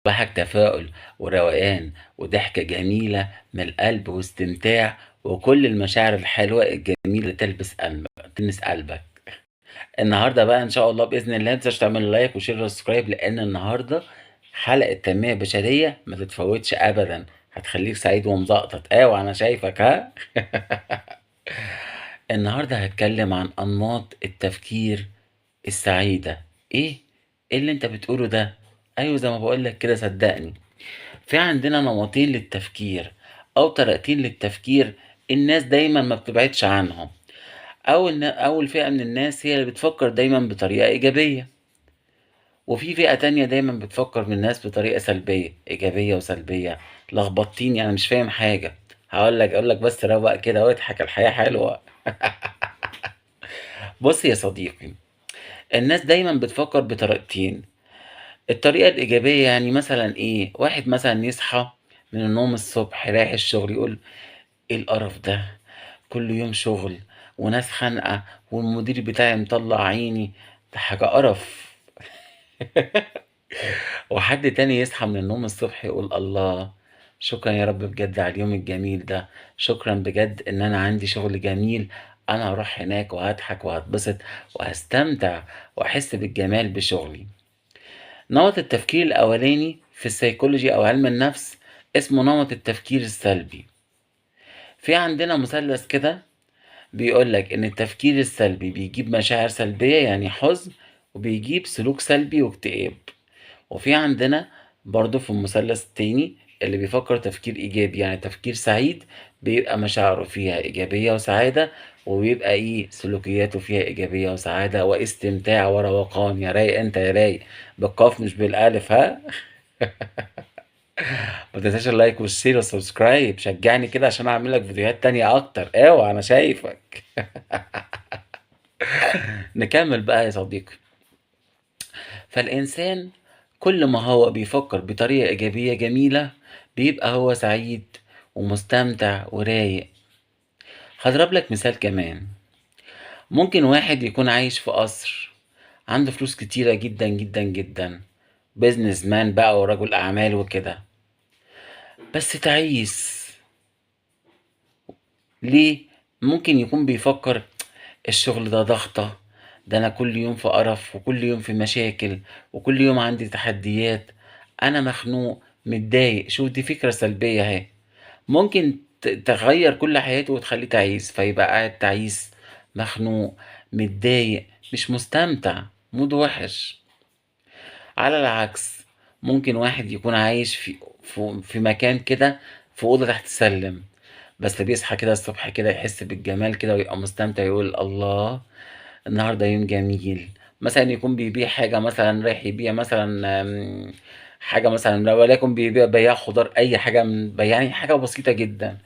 صباحك تفاؤل وروقان وضحكة جميلة من القلب واستمتاع وكل المشاعر الحلوة الجميلة اللي تلبس قلبك، تلمس قلبك. النهارده بقى ان شاء الله باذن الله متنساش تعمل like و share و subscribe، لان النهارده حلقة تنمية بشرية ما تتفوتش ابدا، هتخليك سعيد ومزقطط. ايوه انا شايفك، ها. النهارده هتكلم عن انماط التفكير السعيدة. ايه اللي انت بتقوله ده؟ ايوه زي ما بقولك كده، صدقني في عندنا نمطين للتفكير او طريقتين للتفكير الناس دايما ما بتبعدش عنهم. اول فئة من الناس هي اللي بتفكر دايما بطريقة ايجابية، وفي فئة تانية دايما بتفكر من الناس بطريقة سلبية. ايجابية وسلبية، لخبطتيني انا مش فاهم حاجة. اقول لك بس روق كده واضحك، الحياة حلوة. بص يا صديقي، الناس دايما بتفكر بطريقتين. الطريقة الإيجابية يعني مثلا إيه؟ واحد مثلا يصحى من النوم الصبح رايح الشغل يقول إيه القرف ده، كل يوم شغل وناس خانقة والمدير بتاعي مطلع عيني، ده حاجة قرف. وحد تاني يصحى من النوم الصبح يقول الله، شكرا يا رب بجد على اليوم الجميل ده، شكرا بجد إن أنا عندي شغل جميل، أنا هروح هناك وهضحك وهتبسط وهستمتع وأحس بالجمال بشغلي. نمط التفكير الأولاني في السيكولوجي أو علم النفس اسمه نمط التفكير السلبي. في عندنا مثلث كده بيقولك إن التفكير السلبي بيجيب مشاعر سلبية يعني حزن، وبيجيب سلوك سلبي واكتئاب. وفي عندنا برضو في المثلث التاني اللي بيفكر تفكير إيجابي يعني تفكير سعيد، بيبقى مشاعره فيها إيجابية وسعادة، وبيبقى إيه سلوكياته فيها إيجابية وسعادة واستمتاع وروقان. يا رايق أنت يا رايق، بالقاف مش بالألف، ها. ما تنساش ال like وال share وال subscribe، شجعني كده عشان أعمل لك فيديوهات تانية أكتر. أوعى أنا شايفك. نكمل بقى يا صديقي. فالإنسان كل ما هو بيفكر بطريقة إيجابية جميلة بيبقى هو سعيد ومستمتع ورايق. هضرب لك مثال كمان. ممكن واحد يكون عايش في قصر، عنده فلوس كتيرة جدا جدا جدا، business man بقى ورجل أعمال وكده، بس تعيس. ليه؟ ممكن يكون بيفكر الشغل ده ضغطة، ده أنا كل يوم في قرف وكل يوم في مشاكل وكل يوم عندي تحديات، أنا مخنوق متضايق. شوف دي فكرة سلبية اهي، ممكن تغير كل حياته وتخليه تعيس، فيبقى قاعد تعيس مخنوق متضايق مش مستمتع، mood وحش. على العكس ممكن واحد يكون عايش في مكان كده، في أوضة تحت السلم، بس بيصحى كده الصبح كده يحس بالجمال كده ويبقى مستمتع، يقول الله النهارده يوم جميل. مثلا يكون بيبيع حاجة، مثلا رايح يبيع مثلا، حاجة مثلا، وليكن بيبيع بياع خضار، أي حاجة من بياع، يعني حاجة بسيطة جدا،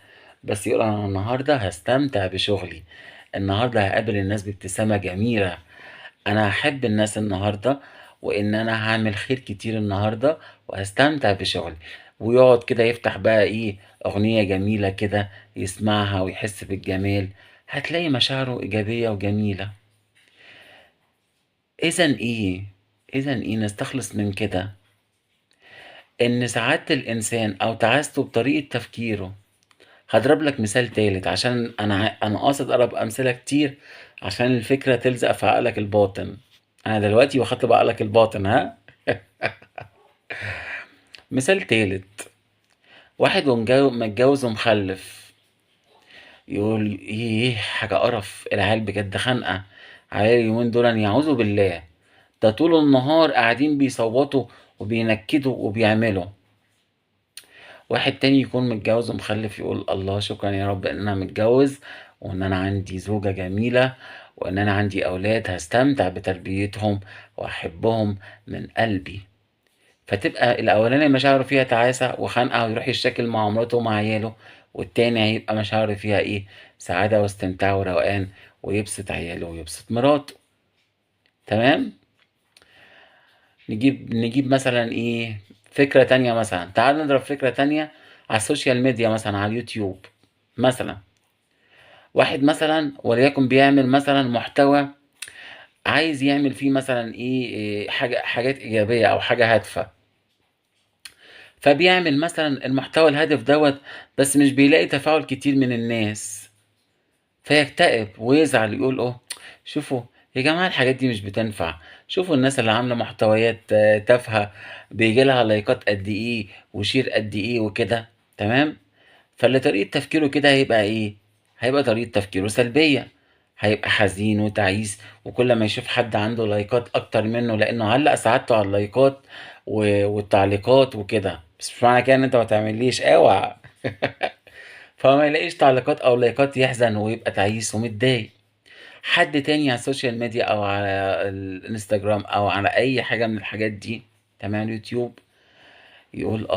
بس يقول أنا النهارده هستمتع بشغلي، النهارده هقابل الناس بابتسامة جميلة، أنا هحب الناس النهارده، وإن أنا هعمل خير كتير النهارده وهستمتع بشغلي. ويقعد كده يفتح بقى إيه أغنية جميلة كده يسمعها ويحس بالجمال، هتلاقي مشاعره إيجابية وجميلة. إذن إيه نستخلص من كده؟ إن سعادة الإنسان أو تعاسته بطريقة تفكيره. هضرب لك مثال تالت عشان أنا قاصد أضرب أمثلة كتير عشان الفكرة تلزق في عقلك الباطن. أنا دلوقتي واخدت بعقلك الباطن، ها. مثال تالت، واحد متجوز ومخلف، يقول إيه حاجة قرف، العيال بجد خانقة على اليومين دول، أن يعوذوا بالله، ده طول النهار قاعدين بيصوتوا وبينكدوا وبيعملوا. واحد تاني يكون متجوز ومخلف يقول الله شكرا يا رب ان انا متجوز وان انا عندي زوجة جميلة وان انا عندي اولاد هستمتع بتربيتهم واحبهم من قلبي. فتبقى الاولاني مشاعره فيها تعاسة وخنقة ويروح يشتكي مع مراته ومع عياله، والتاني هيبقى مشاعره فيها ايه؟ سعادة واستمتاع وروقان، ويبسط عياله ويبسط مراته. تمام؟ نجيب مثلا ايه فكرة تانية، مثلا تعال نضرب فكرة تانية على ال social media، مثلا على اليوتيوب. مثلا واحد مثلا وليكن بيعمل مثلا محتوى عايز يعمل فيه مثلا ايه، حاجات إيجابية أو حاجة هادفة. فبيعمل مثلا المحتوى الهادف دوت بس مش بيلاقي تفاعل كتير من الناس، فيكتئب ويزعل، يقول أوه شوفوا يا جماعة الحاجات دي مش بتنفع، شوفوا الناس اللي عاملة محتويات تافهة بيجي لها لايكات قد إيه و share قد إيه وكده، تمام؟ فاللي طريقة تفكيره كده هيبقى إيه؟ هيبقى طريقة تفكيره سلبية، هيبقى حزين وتعيس، وكل ما يشوف حد عنده لايكات أكتر منه لأنه علق سعادته على اللايكات والتعليقات وكده، بس مش معنى كده إن أنت ما تعمليش، أوعى. فما يلاقيش تعليقات أو لايكات يحزن ويبقى تعيس ومتضايق. حد تاني على ال social media أو على الانستجرام أو على أي حاجة من الحاجات دي، تمام، اليوتيوب، يقول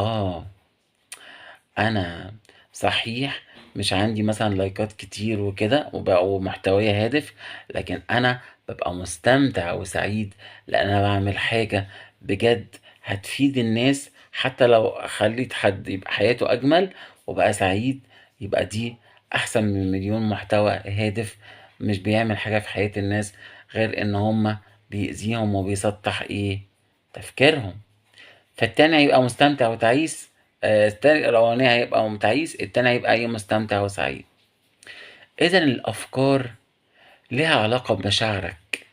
أنا صحيح مش عندي مثلا لايكات كتير وكده ومحتوية هادف، لكن أنا ببقى مستمتع وسعيد لأن أنا بعمل حاجة بجد هتفيد الناس، حتى لو خليت حد يبقى حياته أجمل وبقى سعيد، يبقى دي أحسن من مليون محتوى هادف مش بيعمل حاجة في حياة الناس غير إن هم بيأذيهم وبيسطح إيه تفكيرهم. فالتاني هيبقى مستمتع وتعيس، التاني الأولاني هيبقى متعيس، التاني هيبقى إيه مستمتع وسعيد. إذن الأفكار لها علاقة بمشاعرك.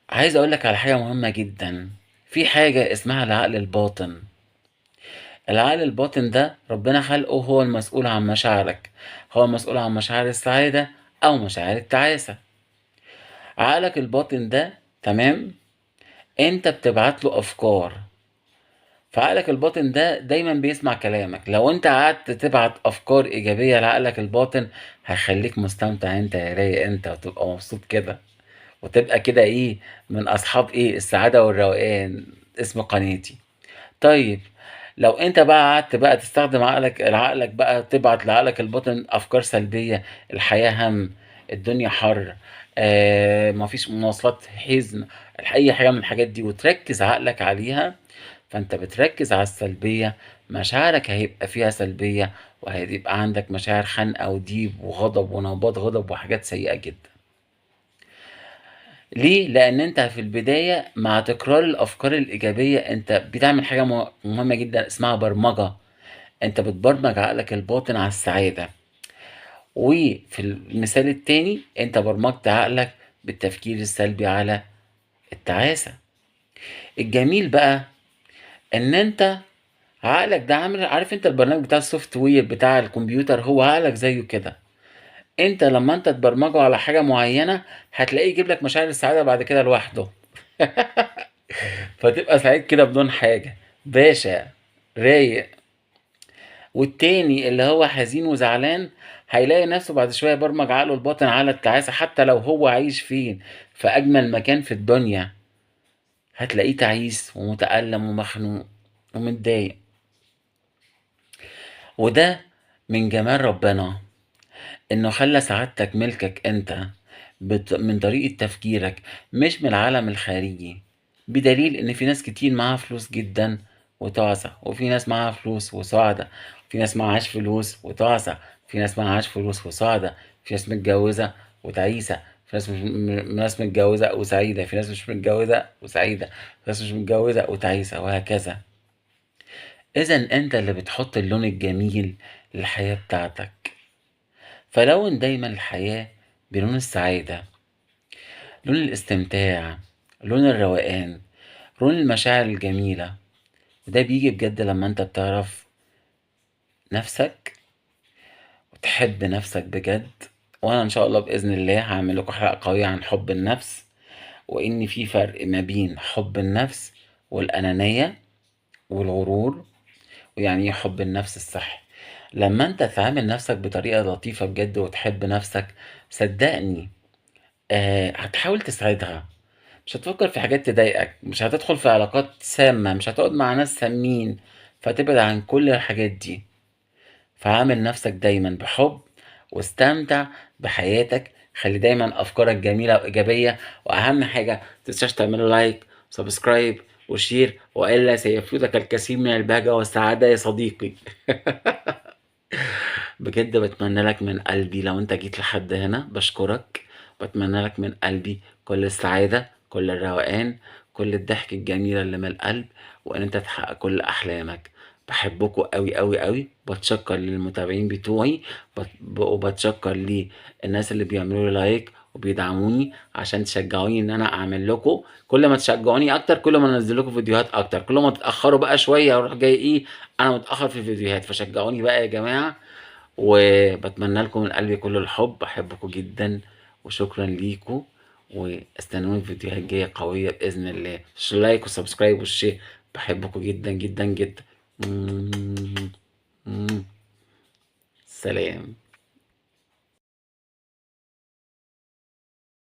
عايز أقولك على حاجة مهمة جدا، في حاجة اسمها العقل الباطن. العقل الباطن ده ربنا خلقه هو المسؤول عن مشاعرك، هو المسؤول عن مشاعر السعادة أو مشاعر التعاسة. عقلك الباطن ده، تمام، أنت بتبعت له أفكار، فعقلك الباطن ده دايما بيسمع كلامك. لو انت قعدت تبعت افكار ايجابية لعقلك الباطن هيخليك مستمتع انت يا رايق انت، وتبقى مبسوط كده، وتبقى كده ايه من اصحاب ايه السعادة والروقان، اسم قناتي. طيب لو انت بقى قعدت بقى تستخدم عقلك بقى تبعت لعقلك الباطن افكار سلبية، الحياة هم، الدنيا حر، مفيش مواصلات، حزن، اي حاجة من الحاجات دي، وتركز عقلك عليها، فانت بتركز على السلبية، مشاعرك هيبقى فيها سلبية، وهيبقى عندك مشاعر خنقة وضيق وغضب ونوبات غضب وحاجات سيئة جدا. ليه؟ لأن أنت في البداية مع تكرار الأفكار الإيجابية أنت بتعمل حاجة مهمة جدا اسمها برمجة. أنت بتبرمج عقلك الباطن على السعادة. وفي المثال التاني أنت برمجت عقلك بالتفكير السلبي على التعاسة. الجميل بقى إن أنت عقلك ده عامل، عارف أنت البرنامج بتاع ال software بتاع الكمبيوتر، هو عقلك زيه كده. انت لما انت تبرمجه على حاجة معينة هتلاقيه يجيب لك مشاعر السعادة بعد كده لوحده. فتبقى سعيد كده بدون حاجة، باشا رايق. والتاني اللي هو حزين وزعلان هيلاقي نفسه بعد شوية برمج عقله الباطن على التعاسة، حتى لو هو عايش فين في أجمل مكان في الدنيا هتلاقيه تعيس ومتألم ومخنوق ومتضايق. وده من جمال ربنا انه خلى سعادتك ملكك انت من طريقة تفكيرك، مش من العالم الخارجي. بدليل ان في ناس كتير معاها فلوس جدا وتعسة، وفي ناس معاها فلوس وسعدة، وفي ناس معهاش فلوس وتعسة، وفي ناس معهاش فلوس وسعدة، في ناس متجوزة وتعيسة، في ناس مش ناس متجوزة وسعيدة، في ناس مش متجوزة وسعيدة، في ناس مش متجوزة وتعيسة، وهكذا. إذن أنت اللي بتحط اللون الجميل للحياة بتاعتك. فلون دايما الحياة بلون السعادة، لون الاستمتاع، لون الروقان، لون المشاعر الجميلة. وده بيجي بجد لما انت بتعرف نفسك وتحب نفسك بجد. وانا ان شاء الله بإذن الله هعمل لكم حلقة قوية عن حب النفس، وان في فرق ما بين حب النفس والأنانية والغرور، ويعني ايه حب النفس الصحي. لما انت تعامل نفسك بطريقة لطيفة بجد وتحب نفسك، صدقني هتحاول تسعدها، مش هتفكر في حاجات تضايقك، مش هتدخل في علاقات سامة، مش هتقعد مع ناس سامين، فتبعد عن كل الحاجات دي. فعامل نفسك دايما بحب واستمتع بحياتك، خلي دايما افكارك جميلة وايجابية. واهم حاجة متنساش تعملوا like و subscribe و share، والا سيفوتك الكثير من البهجة والسعادة يا صديقي. بجد بتمنى لك من قلبي، لو انت جيت لحد هنا بشكرك، بتمنى لك من قلبي كل السعادة، كل الروقان، كل الضحك الجميلة اللي من القلب، وإن أنت تحقق كل أحلامك. بحبكم قوي قوي قوي، بتشكر للمتابعين بتوعي، وبتشكر للناس اللي بيعملوا لي like وبيدعموني عشان تشجعوني ان انا اعمل لكم. كل ما تشجعوني اكتر كل ما انزل لكم فيديوهات اكتر، كل ما تتاخروا بقى شوية اروح جاي ايه، انا متاخر في الفيديوهات، فشجعوني بقى يا جماعة. وبتمنى لكم من قلبي كل الحب، بحبكم جدا وشكرا ليكم، واستنوني في فيديوهات جاية قوية باذن الله. like و subscribe وال share، بحبكم جدا جدا جدا. سلام.